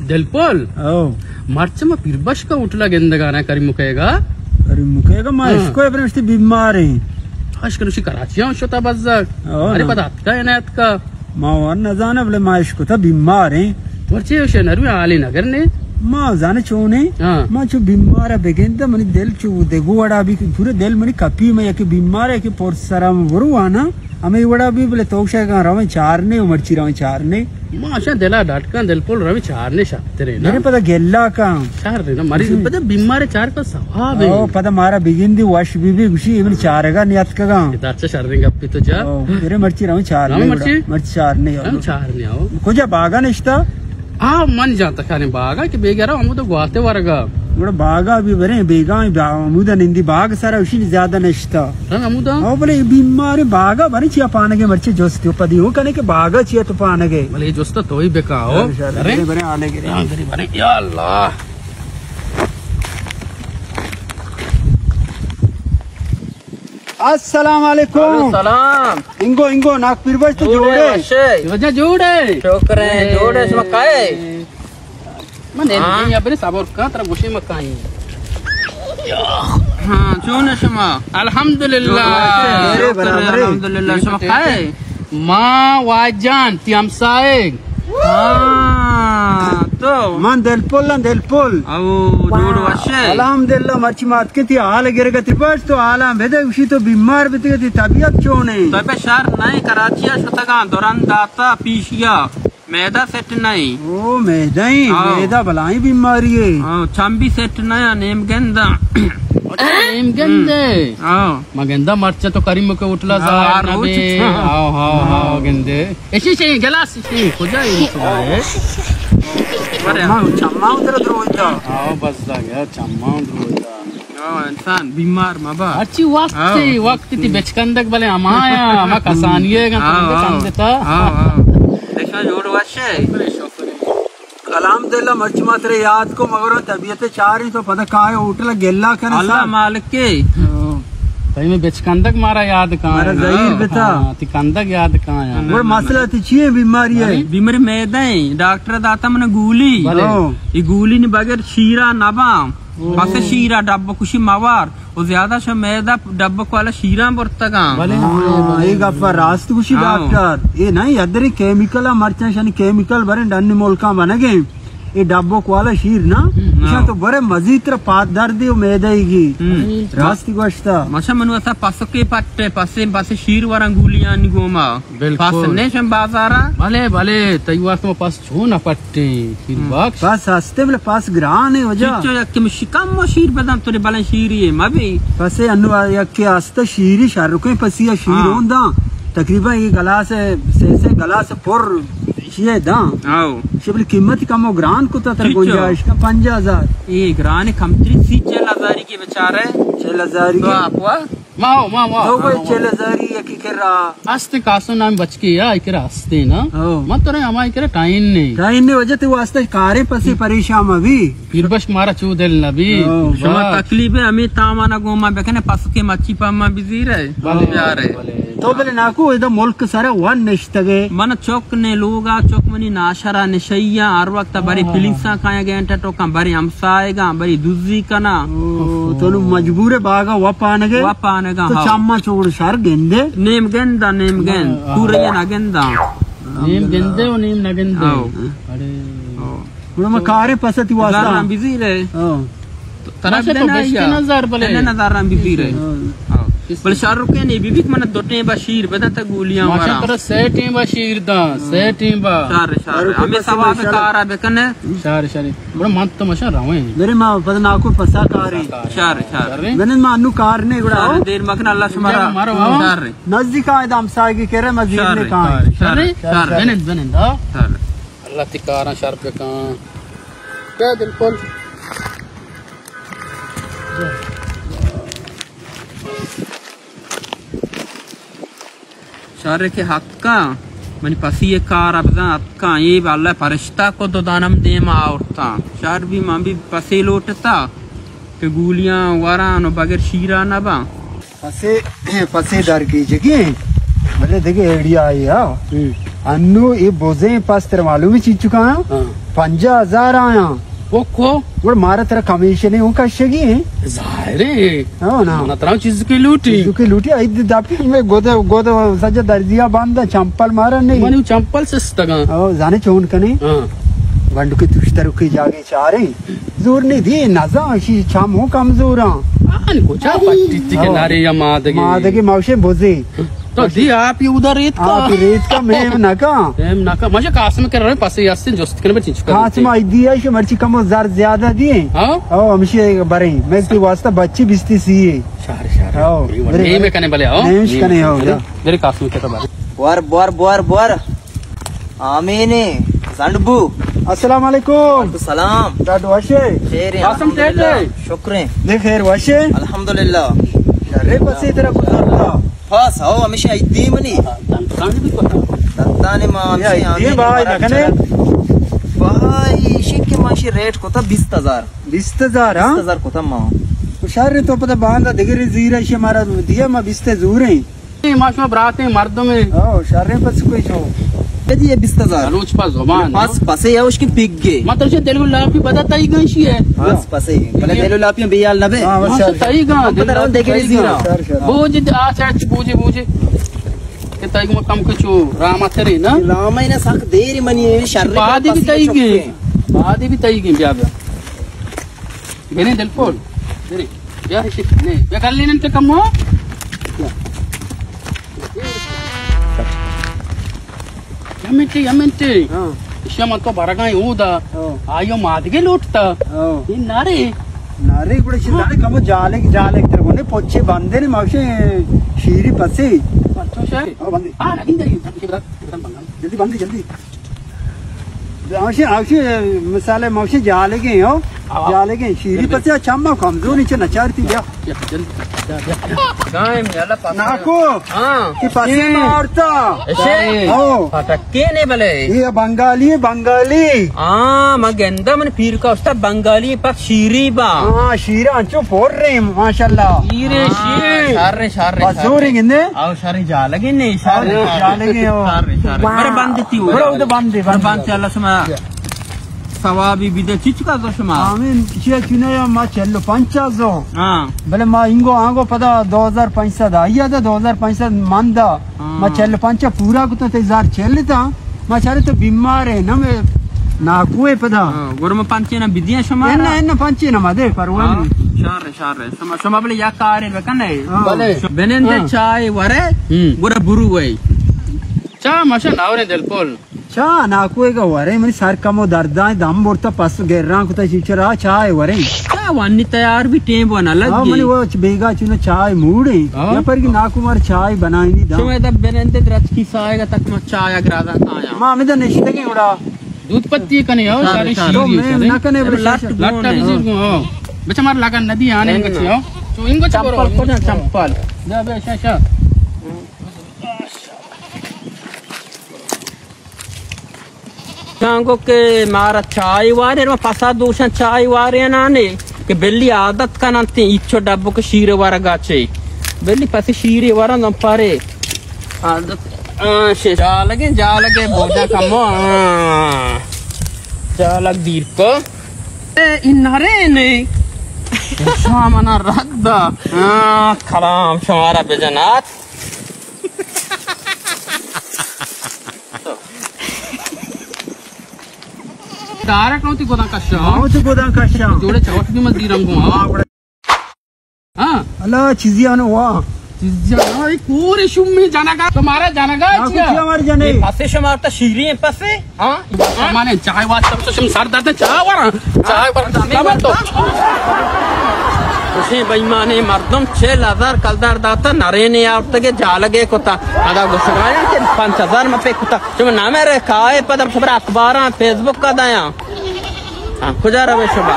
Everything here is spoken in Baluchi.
دلپل۔ او۔ مرچ ما پیربشک ہوٹل ءَ گندگانا کریم مکیگا۔ کریم مکیگا ما ہاں۔ اشکو ابرم اشتی بیمار ہیں۔ اشکن اشی کراچی ہم شتا بزگ۔ او ارے نا۔ پدا اتکا یا نہ اتکا؟ ما وار نزانہ، بلے ما اشکتا بیمار ہیں۔ مرچی اشی نروی حالی نگر نے۔ ما زانے چونے۔ ہاں۔ ما چو بیمار بگندہ منی دل چو دگو وڑا بھی پورے دل منی کپی میں یکی بیمار ہے کہ پر سرم وروانا۔ ہمے وڑا بھی بلے تو شاید رویں چارنے و مرچی رویں چارنے۔ ما اشاں دلا ڈٹ کن دلپل رویں چارنے شترے نا۔ میرے پدا گلا کن۔ چارنے نا، مریض پدا بیمار چار کا ثواب ہے۔ او، پدا مارا بگندی وش بی بی گوشی، ایمن چارگا نیاتکگا۔ ادا اچھا شریں گپی تو جا۔ او، میرے مرچی رویں چارنے رویں گڑا۔ مرچی؟ مرچی چارنے ہم آؤ۔ چارنے آؤ۔ کجا باغا نشتا؟ آ، من جانتا کھانے باغا کہ بیگا رو ہمودو گواتے ورگا۔ گڑا باغا بھی بریں، بیگا ہی با-، ہمودا نندی باغ سرا اشی زیادہ نشتا۔ رنگ ہمودا؟ او بلے بیمار باغا بریں چیا پانگے مرچی جست ہو پدی ہو کنے کہ باغا چیا تو پانگے۔ بلے جست تو ہی بکا ہو۔ شر، شر، ارے؟ بریں، بریں، آنے گرے۔ ہاں، گرے، بریں۔ یا اللہ۔ السلام علیکم۔ وعلیکم السلام۔ انگو، انگو، ناک پیربشک تو جوڑے، جوڑے؟ وشے۔ وجہ جوڑے۔ شکر ہے، جوڑے، شما کائے؟ من ہاں۔ انگو یا بری صبر کا، ترا گوشے مکائیں۔ ہاں، چون ہے شما؟ الحمدللہ۔ جوڑے، شکر ہے، برابر ہے۔ الحمدللہ، شما کائے؟ ما واجان، تی ہمسائے۔ ہاں، تو؟ من دلپل ہاں، دلپل۔ او، جوڑ وشے؟ الحمدللہ، مرچی مات کہ تی حال گرگتی پاش تو حالاں بدے، گوشی تو بیمار بیتگے، تی طبیعت چونے؟ طبیعت شر نئیں، کراچی ءَ شتگاں، دوران داتا پیشیا، میدہ سیٹ نئیں۔ او، میدہ ایں، ہاں۔ میدہ بلائیں بیماری ہے۔ ہاں، چم بھی سیٹ نئیں، نیم گنداں۔ اچھا، نیم گندے؟ ہاں۔ ما گندا مرچا تو کریم کے ہوٹلا ہاں، زار ہر روچ نبی۔ ہاں۔ ہاں، ہاں، ہاں، گندے۔ اشی چی گلاس اشی کجا ہے؟ ارے، ہاں، چماں ادھر درویتا۔ ہاں، بس دا گیا، چماں درویتا۔ ہاں، انسان بیمار مبا۔ ہرچی وقت ہاں۔ تھی، وقت تھی بچکندگ بلے ہمایا، ہما کسانی ہے، ہاں، ہاں۔ سمجھتا۔ ہاں، ہاں۔ دیکھنا جوڑ وش ہے۔ الحمدللہ، مرچی ما ترے یاد کو، مگر طبیعت چاری تو پدا کائے ہوٹل گلا کنا اللہ سا۔ مالک کے۔ ہاں۔ تئی میں بچکندگ مارا یاد کائے۔ مارا ظہیر بتا۔ ہاں، تی کندگ یاد کائے۔ گڑا مسئلہ تی چی ہے بیماری ہے؟ بیماری میدہ ہے، ڈاکٹر داتا من گولی۔ بلے۔ ہاں۔ یہ گولی نے بغیر شیرا نبا۔ او۔ پس شیرا ڈب کشی موار۔ و زیادہ شو میدہ ڈبک والا شیراں برتگاں۔ بلے، ہاں، بلے، اے بلے، گپ بلے۔ راست گوشی ہاں۔ ڈاکٹر۔ اے نہ ادری کیمیکل ءَ مرچاں شنی کیمیکل بریں ڈنی ملکاں بنگیں۔ اے ڈبک والا شیر نا، ہم۔ ایشاں تو برے مزید تر پات دردی و میدہ گی۔ ہم۔ راست گوشتا۔ ماشا من واسا پسکے پٹے، پسے، پسے شیر وراں گولیاں نی گوما۔ بالکل۔ پس نیشن بازارا؟ بلے، بلے، تئی واسطہ ما پس چون نہ پٹیں، پیر ہم۔ بخش۔ پس ہستے بلے پس گران ہے وجہ۔ چچو یک کم شکم و شیر بدن تو بلن شیری ہے، مبی۔ پس انو یک کے ہستا شیری شرکیں پسی یا شیر ہاں۔ ہوندا۔ تقریباً یہ گلاس ہے، سے سے گلاس پر شیئے داں۔ آؤ۔ شبل قیمت کم و گران کو تا تر چچو۔ گنجائش کا پنجاہ ہزار۔ یہ گران کم تری سی چل ہزاری کے بیچارے۔ چل ہزاری تو کے۔ آپ وا؟ ما ہو، ما، ما۔ تو کوئی چل ہزاری یکی کرا۔ است کاسو نام بچکی یا، اکرا استے نا۔ ہو۔ من تو رہے ہما اکرا ٹائن نے۔ ٹائن نے وجہ تے واسطہ کارے پسے پریشان مبی۔ پیر بخش مارا چو دل نبی۔ ہو۔ شما بس۔ تکلیف ہے، ہمیں تامانا گوما بکنے، پس کے مچی پا ما بزیر ہے۔ بلے، یار ہے۔ بلے۔ تو بلے ناکو، ادا ملک سارا ون نشتگے۔ من چوک نے لوگا، چوک منی ناشرا نشیا، ہر وقت بری ہاں۔ پولیساں کایا گینٹا ٹوکاں، بری ہمسائے گا، بری دزی کنا۔ او، تو نو مجبور ہے باغا وپانگے؟ وپانگا، تو ہاں۔ چاما چوڑ شر گندے؟ نیم گندا، نیم گند۔ ہاں۔ پورے نہ گندا۔ نیم گندے و نیم نہ گندے۔ ہاں۔ اڑے۔ ہاں۔ گڑا ما کارے پستی واسطہ۔ زراں بزیرے۔ ہاں۔ ترا ماشا تو بدنا بشکن یا؟ زر بلے۔ تنے نظر رم بزیرے۔ ہاں۔ ہاں۔ بلے شاہ رخ نے بی بی من دو ٹیم با شیر بدن تا گولیاں ماشا وارا۔ ترا سے ٹیم با شیر دا، سے ٹیم با۔ شر، شر۔ ہمیں ثواب کارا بکنے۔ شر، شر۔ بڑا من تو ماشا رویں۔ میرے ماں پتہ نہ کو پسا کاری۔ شر، شر۔ من ما انو کار نے گڑا۔ شر، دیر مکن اللہ شمارا۔ مارو۔ شر۔ نزدیک آئے دام ساگی کرے مزید شر، نے کائیں۔ شر، شر۔ بنند، بنند، ہاں۔ شر۔ اللہ تی کاراں شر بکاں۔ کیا دل کل؟ شر کہ حقاں، منی پسی کار ابزاں اتکاں، اے اللہ پرشتہ کو دو دانم دیم آورتاں۔ شر بھی من بھی پسی لوٹتا کہ گولیاں وران و بغیر شیرا نباں۔ پسے، پسے در گیجگی ہیں۔ بلے دیگه ایڈیا آئی ہاں۔ ہم۔ انو اے بوزیں پس تر معلومی چیز چکا ہاں؟ ہاں۔ پنجاہ ہزار آیاں۔ او کو؟ گڑا مارا ترا کمیشن اوں کشگی ایں۔ ظاہر ہے۔ ہاں نا۔ منا ترا چیز کی لوٹی۔ چیز کی لوٹی، اے دپی میں گود، گود سجا درزیا بند، چمپل مارا نہیں۔ منی چمپل سستگاں۔ او، زانے چون کنے؟ ہاں۔ گنڈ کی تشتر کی جاگے چارے۔ زور نہیں دی، نزا، شی چم ہوں کمزوراں۔ آن کجا پٹی تی کہ ہاں۔ نارے یا مادگی۔ مادگی موشے بزی۔ تو دی آپ یہ ادھر ریت کا۔ آپ ریت کا میم نہ کا۔ میم نہ کا۔ مجھے قاسم کے رہے پاسے یاستے جست کنے بچی چکا۔ قاسم آئی دی ہے، شو مرچی کم و زر زیادہ دی۔ ہاں؟ او، ہمشی بریں۔ میں تی واسطہ بچی بیستی سی ہے۔ شہر، شہر۔ او، برے، نہیں برے۔ میں کنے بلے، او۔ نہیں، مش کنے، او، برے، جا۔ برے قاسم کے تو بارے۔ بور، بور، بور، بور۔ آمین۔ زنڈ بو۔ السلام علیکم۔ وعلیکم السلام۔ ڈاڈ وشے؟ خیر ہیں، قاسم الحمدللہ۔ ٹیٹے۔ شکر ہیں۔ دے خیر وشے؟ الحمدللہ۔ شرے پسی ترا گزرتا۔ پاس ہو، ہمیشہ ایدی منی۔ دنتانی ما ہمیشہ ایدی آمین بھائی مبارک نکنے۔ بھائی، شک ما شی ریٹ کتا بیست ہزار۔ بیست ہزار، ہاں؟ بیست ہزار کتا ما۔ تو شر تو پتہ باندا دگری زیرہ شی مارا دیا ما بیست زور ہیں۔ اے ما شما براتیں مردمے۔ او، شریں پس کوئی چھو۔ بدی اے بیست ہزار۔ بلوچ پا زبان۔ پس، پسے اوش کی پگے۔ ما تو چے دل لاپی بدا تائی گنشی ہے۔ پس، پسے۔ بلے دل لاپی بیال نبے۔ ہاں، بس ما شر۔ تائی گا، دل لاپی دگری زیرا۔ شر، شر۔ بوجھ آ سچ، بوجھ، بوجھ۔ کہ تائی گا کم کچو رامترے نا۔ رامے نا سک دیر منی شر۔ بعد بھی تائی گے۔ بعد بھی تائی گے، بیا، بیا۔ بنیں دلپول، بنیں۔ بیا، بیا، کر لینن تے کم ہو۔ بیا۔ یا منٹے، یا منٹے۔ ہاں۔ اشیا من تو برگاں اودا۔ ہاں۔ آئیو مادگے لوٹتا۔ ہاں۔ یہ نارے۔ نارے گڑا شی دارے کمو جالک، جالک تر گونے پوچے بندے نے ماشے شیری پسے۔ پچو شے؟ ہاں، بندے۔ ہاں، لگن دے۔ جلدی بندے، جلدی۔ آشی، آشی، مثال موشی جالگیں ہو۔ ہاں۔ جالگیں شیری پسے چم کمزوری چہ نچارتی بیا۔ بیا، جلدی، بیا، بیا، بیا۔ گائم، یلا پسے۔ ناکو۔ ہاں۔ کہ پسے اے۔ مارتا۔ اشے۔ ہو۔ پٹکے نے بلے۔ یہ بنگالی، بنگالی۔ ہاں، ما گندا من پیر کا استا بنگالی پک شیری با۔ ہاں، شیرا انچو پور رہے، ماشاءاللہ۔ شیرے، ہاں، شیر۔ شر، شر، بس شر۔ زوریں گندے۔ او شر جالگے نے، شر، ہاں، شر۔ جالگے ہو۔ شر، شر۔ واہ۔ بر بند تی ہو۔ بر اد بند، بر بند۔ بند تی اللہ سما۔ ثوابی بیدے چچ کا دو شما؟ آمین۔ چیا چنے یا ما چل و پنچ زو۔ ہاں۔ بلے ما اینگو آنگو پدا دو ہزار پنچ سد آئی دا، دو ہزار پنچ سد من دا۔ ہاں۔ ما چل و پنچ پورا کتو تے ہزار چل تا۔ ما چارے تو بیمار ہے، نہ میں ناکوے پدا۔ ہاں، گور ما پنچے نہ بدیاں شما۔ انا، انا پنچے نہ مدے، پرواہ ہاں، نہیں۔ شر، شر۔ شما، شما بلے یا کارے بکنے۔ ہاں۔ بلے۔ بنندے ہاں۔ چائے ورے، ہم۔ گورا برو وے۔ چا ماشا ناورے دلپول۔ چا ناکوے گا ورے، منی سر کمو درداں، دم برتا پس گران کتا چیچرا چائے ورے۔ چا وانی تیار بھی ٹیم بنا لگ ہاں، گئی۔ منی وہ چ-، بیگا چونو چائے موڑے۔ ہاں۔ یا پر کی ناکو مار چائے بنائنی دا۔ شما دا بنندے درچ کی سائے گا تک ما چائے اگرا دا آیا۔ ما ہمیں دا نشتے کے اڑا۔ دودھ پتی کنے ہو، سارے، سارے سارے۔ تو شیری میں سارے۔ نہ کنے بلے لٹ شاشا۔ لٹ گون ہے۔ بچا مار لگن ندی آنے گچی ہو۔ تو ان کو چپل کو جا چپل۔ جا بے شاشا۔ چانگو کہ مارا چائے وارے، ما پسا دوشن چائے وارے نانے کہ بلی عادت کنن تی ایچو ڈبو کہ شیر ورگا چے۔ بلی پسی شیر ورن دم پارے۔ عادت، آ، شے۔ جالگے، جالگے، بوجا کمو، آ۔ جالگ دیر کو۔ اے، این نرے نے۔ شما منا رد دا۔ آ، کلام شمارا بجنات۔ دارا کہو تی گودان کشا۔ ہاں، تی گودان کشا۔ جوڑے چوٹ بھی مزدی رنگ ہوں، ہاں۔ ہاں۔ اللہ چیزی آنو واہ۔ چیزی آنو، اے کور شمی جنگا، تمہارا جنگا ناکو چیا؟ چیا ہمارے جنے؟ اے پسے شمارتا شیری ہیں پسے؟ ہاں؟ مانے چائے واسطہ تو شم سر درد چائے ورا۔ چائے ورا۔ کسیں بے ایمانیں مردم چل ہزار کلدار داتا، نرینے آورتگے جالگے کتا۔ ادا گسگایا کہ پنچ ہزار ما پے کتا۔ شما نہ میرے کائے پدا خبر اخباراں فیس بک کا دایا۔ ہاں، کجا روے شما؟